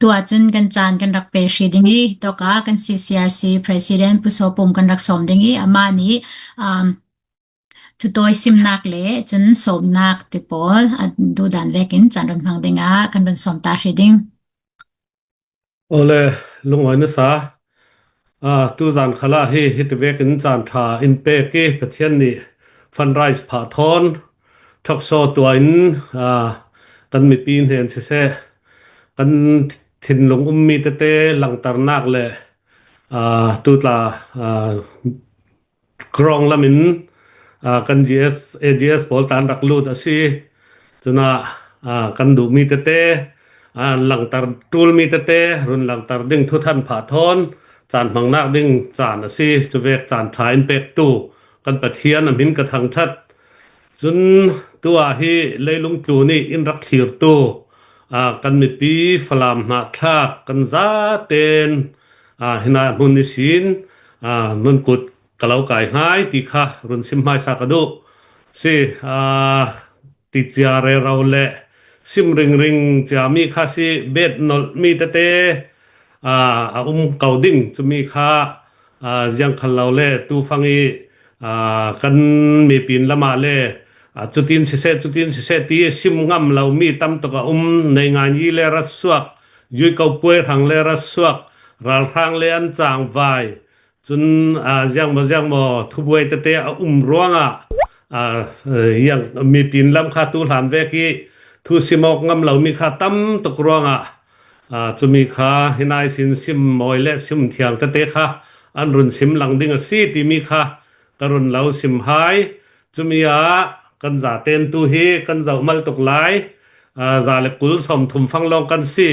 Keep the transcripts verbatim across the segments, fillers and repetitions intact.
Tua cun kan caan kan rak pe hri ding i, tawka kan C C R C President Pu Sawpum kan rak sawm ding i, amah nih, um, thutawi simnak le cun sawmnak ti pawl a duhdan vekin caan run hmang dingah kan run sawm ta hri ding. Awle, lungawi na sa. Aa, tuzan khalah hi hiti vekin caan ṭha in pek i Pathian nih fundraise phah thawn, talk show tuah in, aa, kan mipi hnen siseh, kan thinlung ummi tete langternak le, aa, tutla, aa, Krawng lamin, aa, kan G S, A G S pawl tan rak lut a si. Cunah, aa, kan duhmi tete, aa, langter ṭulmi tete, run langter ding thuthan phah thawn, caan hmangnak ding caan a si. Cuvek caan ṭha in pektu kan Pathian a hmin ka thangṭhat. Cun tuah hi leilung tlun i in rak thlirtu, aa, kan mipi Falam hnahthlak kan zaten, aa, hinah hmun ihsin, aa, nun kut ka lo kai hngai ti kha run sim hmaisa ka duh. Si, aa, ti cia rero le sim ringring ciami kha si, bet nolhmi tete, aa, a um ko ding. Cumi kha, aa, ziangkhal lo le tufang i, aa, kan mipin lamah le, aa, cutin siseh, cutin siseh ti sim ngam lomi tam tuk a um. Neingan yi le ratsuak, yuiko puai hrang le ratsuak, ralhrang le an cangvai, cun, aa, ziangmaw ziangmaw thubuai tete a um ruangah, aa, yang mipin lam kha tuhlan vek i thu sim awk ngam lomi kha tam tuk ruangah, aa, cumi kha hinai sin sim mawi le sim thiang tete kha an run sim lang ding a si timi kha ka run lo sim hai. Cumi ah kan zatentu hi kan zoh mal tuk lai. Aa, za le kul sawmthum fang lawng kan si.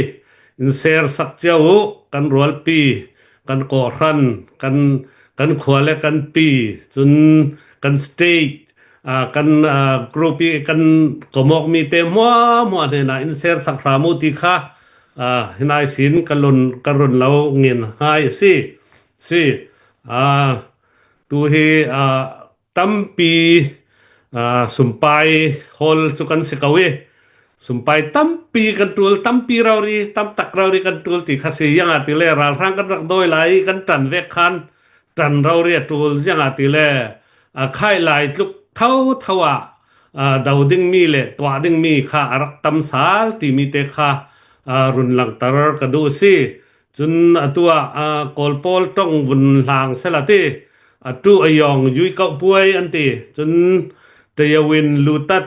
In ser sak cia uh, kan rualpi, kan kawhhran, kan, kan khua le kan pi, cun kan state, aa, kan, aa, group i kan komawkmi te hmuahhmuah hnenah in ser sak hram uh ti kha, aa, hinai sin kan run, kan run lo ngen hai a si. Si, aa, tu hi, aa, tampi, aa, sumpai hawl cu kan si ko i, sumpai tampi kan ṭul, tampi rori, tam tak rori kan ṭul ti kha si. Ziangahtile ralhrang kan rak dawi lai i kan ṭan vek khan ṭan rori a ṭul. Ziangahtile, aa, khaih lai tluk thotho ah, aa, do dingmi le tuah dingmi kha a rak tam sal timi te kha, aa, run langter ka duh a si. Cun atu ah, aa, Kawl pawl ṭong vun hlang sela ti, atu a yawng yuiko puai an ti. Cun tayawin lutat,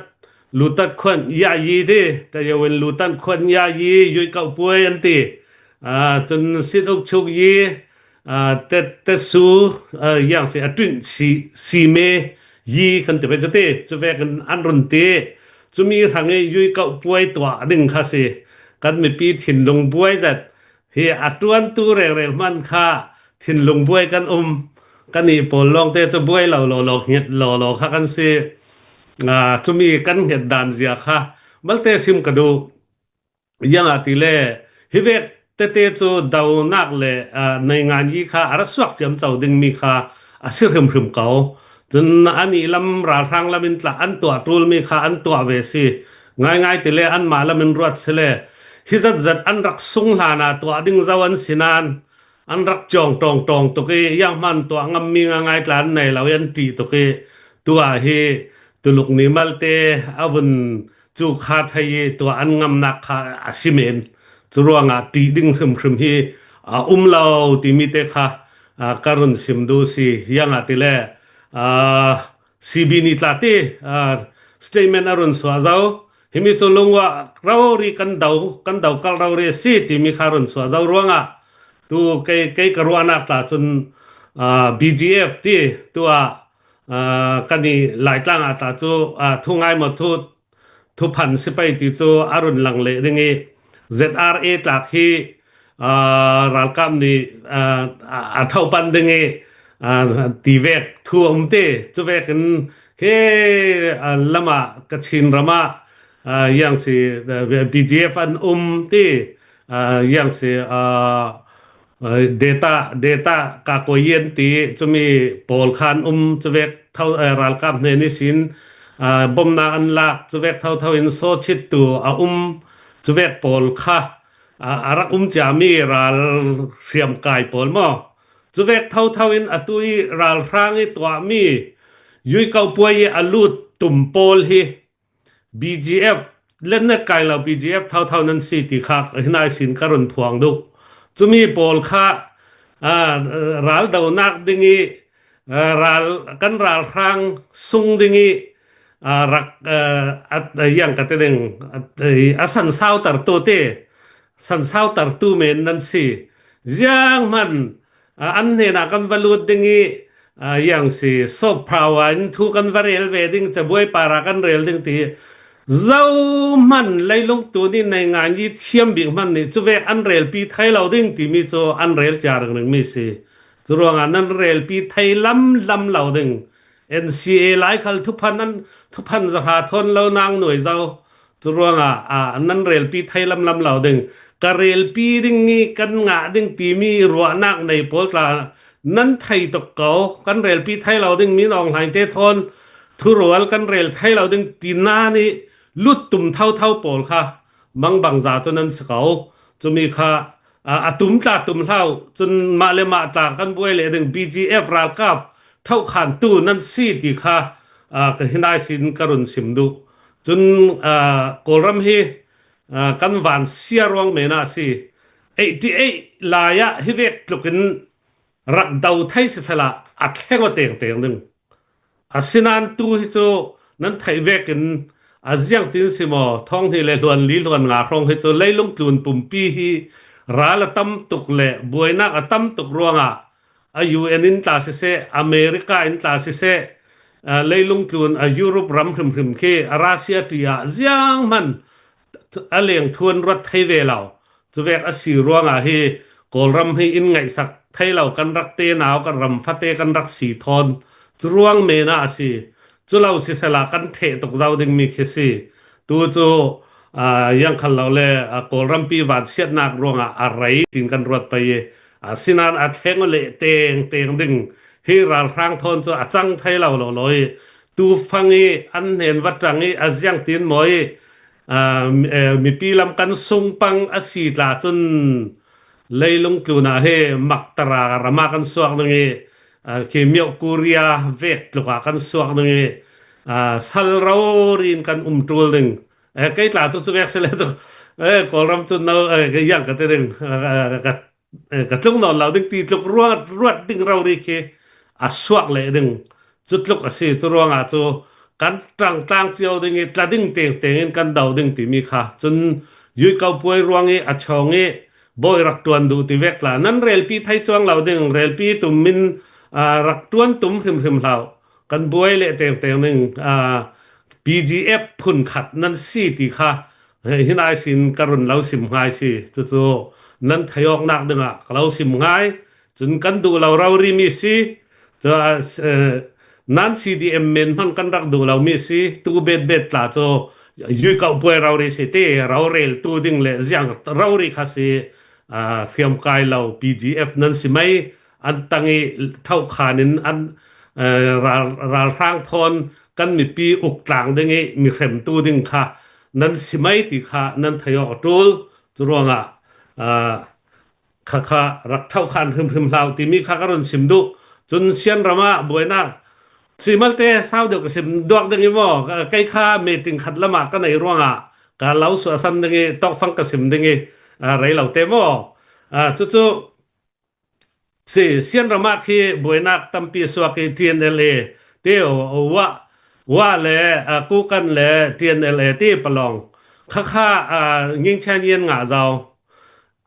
lutat khuan yayi ti, tayawin lutat khuan yayi yuiko puai an ti. Aa, cun sit uk chuk yi, aa, te, te su, aa, yang si a tuin si, si me yi kan ti pai cu ti, cu vekin an run ti. Cumi hrang i yuiko puai tuah ding kha si. Kan mipi thinlung buai zat hi a ṭuantu rengreng hman kha thinlung buai kan um, kan i pawl lawngte cu buai lo law law, hnget law law kha kan si. Aa, cumi kan hnget dan zia kha malte sim ka duh. Ziangahtile hi vek tete cu donak le, aa, neingan yi kha a ra suak ciamco dingmi kha a si hrimhrim ko. Cun anih lam ralhrang lam in tla an tuah ṭulmi kha an tuah ve si. Ngaingai tile anmah lam in ruat sile hi zatzat an rak sung hlan ah tuah ding zo an si nain an rak cawng ṭawngṭawng tuk i, zianghman tuah ngammi ngaingai tla an nei lo i an ṭih tuk i, tuah hi Tuluk ni malte a vun cu kha thei i tuah an ngamnak kha a si men. Cu ruangah ṭih ding hrimhrim hi a um lo timi te kha, aa, ka run sim duh si. Ziangahtile, aa, C B nih tla ti, aa, statement a run suah zo. Himi cu lungua rori kan do, kan do kal rori a si timi kha run suah zo ruangah tu kei, kei ka ruahnak tla cun, aa, B G F ti tuah, aa, kan i Laitlang ah tla cu, aa, thu ngai maw thu, thuphan si pei ti cu a run lang leh ding i Z R A tlak hi, aa, ralkap nih, aa, a, a tho pan ding i, aa, ti vek thu a um ti. Cu vekin khi, aa, lamah Kachin ram ah, aa, ziang si, aa, B G F an um ti, aa, ziang si, aa, aa, data, data ka kuayin ti cumi pawl khan um cu vek tho, aa, ralkap hnen ihsin, aa, bomnak an lak cu vek thotho in sawchit tu a um cu vek pawl kha a, a rak um ciami ral hriamkai pawl maw? Cuvek thotho in atu i ralhrang i tuahmi Yuikaupuai i a lut tum pawl hi B G F, lennet kai lo B G F thotho nan si ti kha hi nai sin ka run phuang duh. Cumi pawl kha, a, ral donak ding i, a, ral, kan ralhrang sung ding i, a, rak, a, a, a, yang ka te ding, a, a, a san sau tar tu te, san sau tar tu men nan si. Ziang man, a, an hnenah kan va lut ding i, a, yang si, soft power in thu kan va rel ve ding, cabuai para kan rel ding ti. Zohman leilung tuni nei ngai ni thiam bik hman ni, cuvek an relpi thei lo ding timi cu an rel cia ringring mi si. Curuangah nan relpi thei lam lam lo ding. N C A lai khal thuphan an, thuphan zahra thawn lo nang nuai zo. Curuangah, a, nan relpi thei lam lam lo ding. Ka relpi ding i kan ngah ding timi ruahnak nei pawl tla nan thei tuk ko. Kan relpi thei lo ding min awng hlainte thawn thurual kan rel thei lo ding ti nan i lut tum thotho pawl kha mangbangza cu nan si ko. Cumi kha, a, a tum tla tum hlau, cun mah le mah tla kan buai leh ding B G F ralkap thokhan tu nan si ti kha, a, ka hi nai sin ka run sim duh. Cun, a, Kawlram hi, a, kan van sia ruang men ah si. Eighty eight lai ah hi vek tlukin rak do thei sisela a thleng aw tengteng ding. Asinain tu hi cu nan theih vekin a ziangtin si maw, thawng hnih le hluan li hluan nga hrawng hi cu leilung tlun pumpi hi ral a tam tuk le buainak a tam tuk ruangah a U N in tla siseh, America in tla siseh, a, leilung tlun a Europe ram hrimhrim khi a Russia ṭi ah zianghman a leng thuan ruat thei ve lo. Cuvek a si ruangah hi Kawlram hi in ngaihsak thei lo kan rak te nau kan ram fate kan rak si thawn cu ruang men ah a si. Cu lo sisela kan ṭheh tuk zo dingmi khi si. Tu cu, aa, ziangkhal lo le, aa, Kawlrampi vansiatnak ruangah a rei tin kan ruat pei i, aa, sinan a thleng aw leh teng teng ding hi ralhrang thawn cu a cang thei lo lo law i, tu fang i an hnen va ṭang i a ziangtin maw i, aa, mi-, ee, mipi lam kan sung pang a si tla cun leilung tlun ah hi maktara ram ah kan suak ding i, aa, khi Myoh Korea vek tluk ah kan suak ding i, aa, sal rori in kan um ṭul ding. Ee, kei tla cu cuvek si le cu, ee, Kawlram cu no, ee, kei yang ka ti ding, ee, ka, ee, ka tlung nawn lo ding ti tluk ruat, ruat ding rori khi a suak leh ding. Cu tluk a si, cu ruangah cu kan ṭangtlang cio ding i tla ding tengteng in kan do ding timi kha. Cun Yuikaupuai ruang i a chawng i bawi rak ṭuan duh ti vek tla. Nan relpi thei cuang lo ding, relpi tum in, aa, rak ṭuan tum hrimhrim hlau. Kan buai leh tengteng ding, aa, P G F phun khat nan si ti kha. Hi nai sin ka run lo sim hngai si. Cucu nan thei awknak dingah ka lo sim hngai. Cun kan duh lo rori mi si, cu, aa, s-, ee, nan C D M men hmanh kan rak duh lo mi si, tu bet bet tla cu Yuikaupuai rori si ti, rorel tu ding le ziang rori kha si, aa, hriamkai lo P G F nan si mai, an tang i thokhan in an, ee, ral, ralhrang thawn kan mipi uk tlang ding i mi hrem tu ding kha nan si mai ti kha nan thei awk a ṭul. Cu ruangah, aa, kha kha rak thokhan hrimhrim hlau timi kha ka run sim duh. Cun Sianram ah buainak si malte sau deuh ka sim duak ding i maw, kei kha meeting khat lam ah ka nei ruangah ka lo suahsan ding i tawkfang ka sim ding i, aa, rei lo te maw? Aa, cucu si, Sianram ah khi buainak tampi a suak i T N L A te, wa, wa le, aa, Kukan le T N L A te palawng kha kha, aa, Ngingchian Yen ngah zau.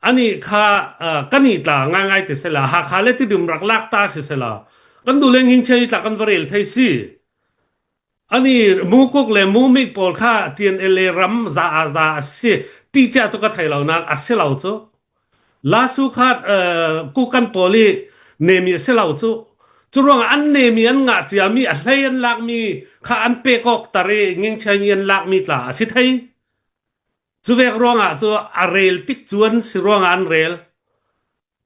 Anih kha, aa, kan i tla ngaingai ti sila, Hakha le Tidim rak lak ta si sila, kan duh le Ngingchian i tla kan va rel thei si. Anih Mukuk le Mumik pawl kha T N L A ram za a za a si ti cia cu ka thei lo nan a si lo cu. Lasu kha, aa, Kukan pawl i nemi a si lo cu. Cu ruangah an nemi an ngah ciami a hlei an lakmi kha an pek awk tar i Ngingchian i an lakmi tla a si thei. Cuvek ruangah cu a rel tik cuan si ruangah an rel.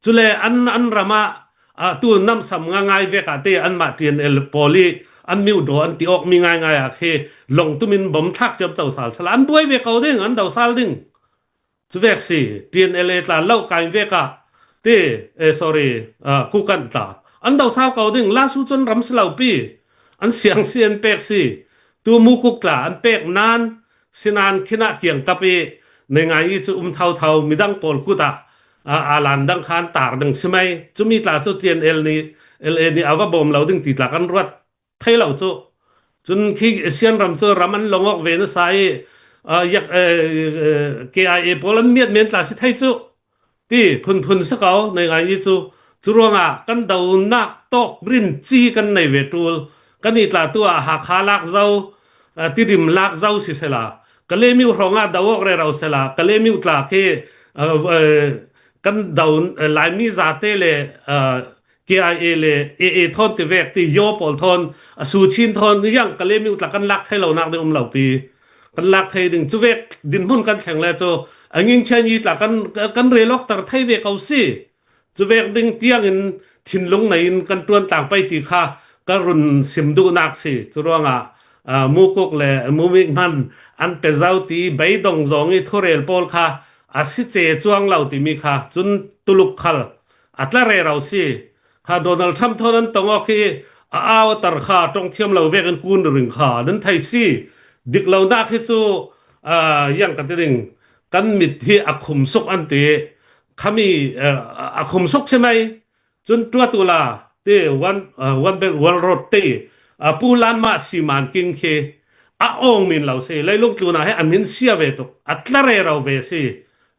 Cule an, an ram ah, aa, tu namsam ngaingai vek ah te anmah T N L pawl i an miudaw an ti awkmi ngaingai ah khi lawng tum in bom thlak ciamco sal sal an buai ve ko ding, an do sal ding. Cuvek si, T N L A tla lo kai vek ah, ti, eh, sorry, ah, kukan tla. An do sal ko ding, la su cun ram si lo pi. An siang si an pek si. Tu mukuk tla an pek nan, sinan khinah kiang kap i, nei ngai i cu um thau thau, midang pawl kut ah, ah, a lan dang khan tar ding si mai. Cumi tla cu T N L ni, L A ni a va bawm lo ding ti tla kan ruat thei lo cu. Cun khi sianram cu ram an long awk ve nasa i, ah, yak, eh, eh, K I A pawl an miat men tla si thei cu. Ti phunphun si ko, nei ngai i cu. Cu ruangah kan donak tawk rin ci kan nei ve ṭul. Kan i tla tu ah Hakha lak zo, ah, Tidim lak zo si sela. Kalemiu hrawngah do awk rero sela. Kalemiu tla khi, ah, eh, kan do, eh, Laimi zate le, ah, K I A le A A thawn ti vek ti yaw pawl thawn a su chin thawn ni yang Kalemiu tla kan lak thei lonak ding um lo pi. Kan lak thei ding cu vek dinhmun kan thleng le cu a ngingchian i tla kan, kan rel awk ter thei ve ko si. Cu vek ding tiangin thinlung nei in kan ṭuan tlang pei ti kha ka run sim duhnak si. Cu ruangah, ah, mukuk le mumik hman an pe zo ti beidong zong i thurel pawl kha a si ce cuang lo timi kha cun tuluk khal a tla rero si. Kha Donald Trump thawn an tong awk hi a au a tar kha ṭong thiam lo vekin kun ring kha nan thei si. Dik lonak hi cu, ah, yang ka ti ding, kan mit hi a khumsuk an ti. Khami, ah, a khumsuk si mai. Cun tuat uhla ti One, ah, One Belt One Road ti, ah, Pu Lanma Siman King khi a awng min lo si. Leilung tlunah hi a min sia ve tuk. A tla rero ve si.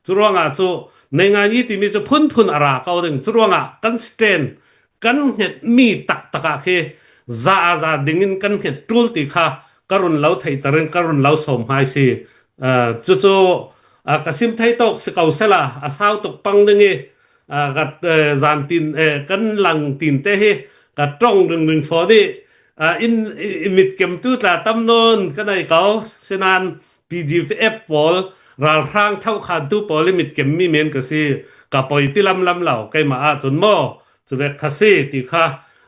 Cu ruangah cu nei ngai i timi cu phunphun a ra ko ding. Cu ruangah kan stand, kan hnget mi taktak ah khi za a za dingin kan hnget ṭul ti kha ka run lo theihter in ka run lo sawm hmai si. Ah, cucu, ah, ka sim thei tawk si ko sela a sau tuk pang ding i, ah, ka, eh, zan tin, eh, kan lang tin te hi ka ṭong ringring fawn i, ah, in, i, i mitkem tu tla tam nawn ka nei ko. Sinan P G F pawl, ralhrang chauhkhan tu pawl i mitkem mi men ka si, ka poi ti lamlam lo, keimah ah cun maw, cu vek kha si ti kha,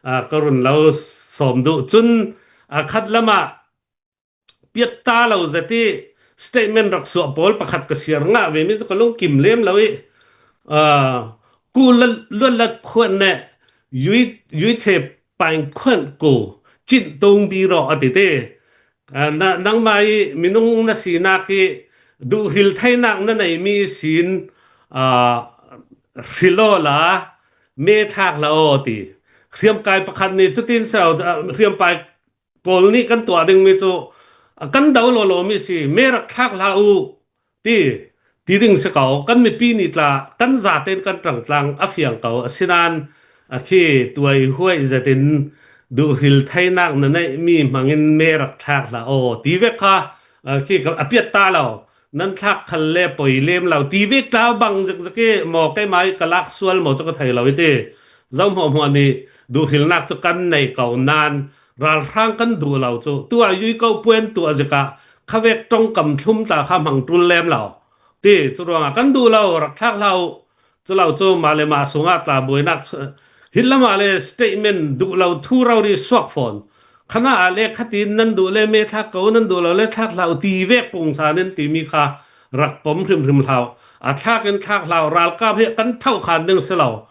ah, ka run lo sawm duh. Cun, ah, khat lamah piatta lo zet i statement rak suah pawl pakhat ka siar ngah ve mi cu ka lungkim lem lo i, ah, ku luat lat khuan ne yui, yui che pain khuan ku cin tung bi rawh a ti te. Ah, na, nangmah i minung na sinak i duhhril theinak na neimi sin, ah, hril aw la, me thlak hlah aw ti. Hriamkai pakhat nih cutin sau, ah, hriampai pawl nih kan tuah dingmi cu, ah, kan do lawlaw mi si, me rak thlak hlah u. Ti, ti ding si ko, kan mipi nih tla, kan zaten kan ṭangtlang a fiang ko, asinain a khi tuai huai zetin duhhril theinak na neihmi hmangin me rak thlak hlah aw, ti vek kha, a khi ka, a piat ta lo, nan thlak khal le poi lem lo, ti vek tla bang zekzek i maw, keimah i ka lak sual maw cu ka thei lo i ti. Zohmuahmuah nih duhhrilnak cu kan nei ko nain, ralhrang kan duh lo cu, tuah yui ko puan tuah zikah, khavek ṭongkam thlum tla kha hmang ṭul lem lo. Ti, cu ruangah kan duh lo, rak thlak hlah u. Cu lo cu, mah le mah sungah tla buainak, hi lam ah le statement duh lo thu rori suak fawn. Khanah ah le khatin nan duh le me thlak ko, nan duh lo le thlak hlah u ti vek pungsan in timi kha rak pom hrimhrim hlah u. A thlak in thlak hlah u, ralkap hi kan thauh khan ding si lo.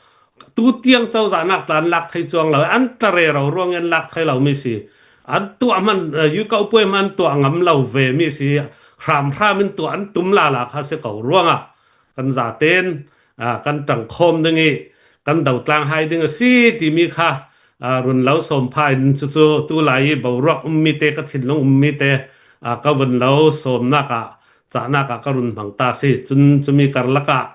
Tu tiang cozahnak tla an lak thei cuang lo, an tla rero ruang i an lak thei lo mi si. An tuah hman, eh, yui ko puai hman tuah ngam lo ve mi si. Hramhram in tuah an tum lala kha si ko ruangah kan zaten, ah, kan ṭangkhawm ding i kan dotlang hai ding a si timi kha, ah, run lo sawm pha in cucu tu lai i boruak ummi te, ka thinlung ummi te, ah, ka vun lo sawmnak ah, cahnak ah ka run hmang ta si. Cun cumi karlak ah,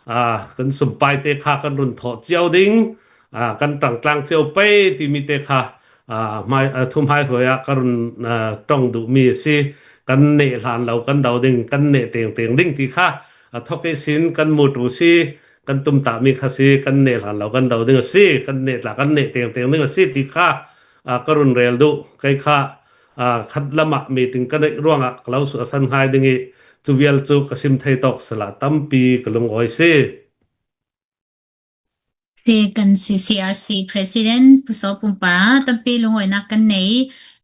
ah, kan sumpai te kha kan run thawh cio ding, ah, kan ṭangtlang cio pei timi te kha, ah, hmai, ah, thumhai hruai ah ka run, ah, ṭong duhmi a si. Kan neh hlan lo kan do ding, kan neh tengteng ding ti kha, ah, thawk ihsin kan mut u si, kan tumtahmi kha si, kan neh hlan lo kan do ding a si, kan neh tla kan neh tengteng ding a si ti kha, ah, ka run rel duh. Kei kha, ah, khat lamah meeting ka neih ruangah ka lo suahsan hngai ding i, cu vial cu ka sim thei tawk sila tampi ka lungawi si. Si kan C C R C President Pu Saw Pum Par tampi lungawinak kan nei.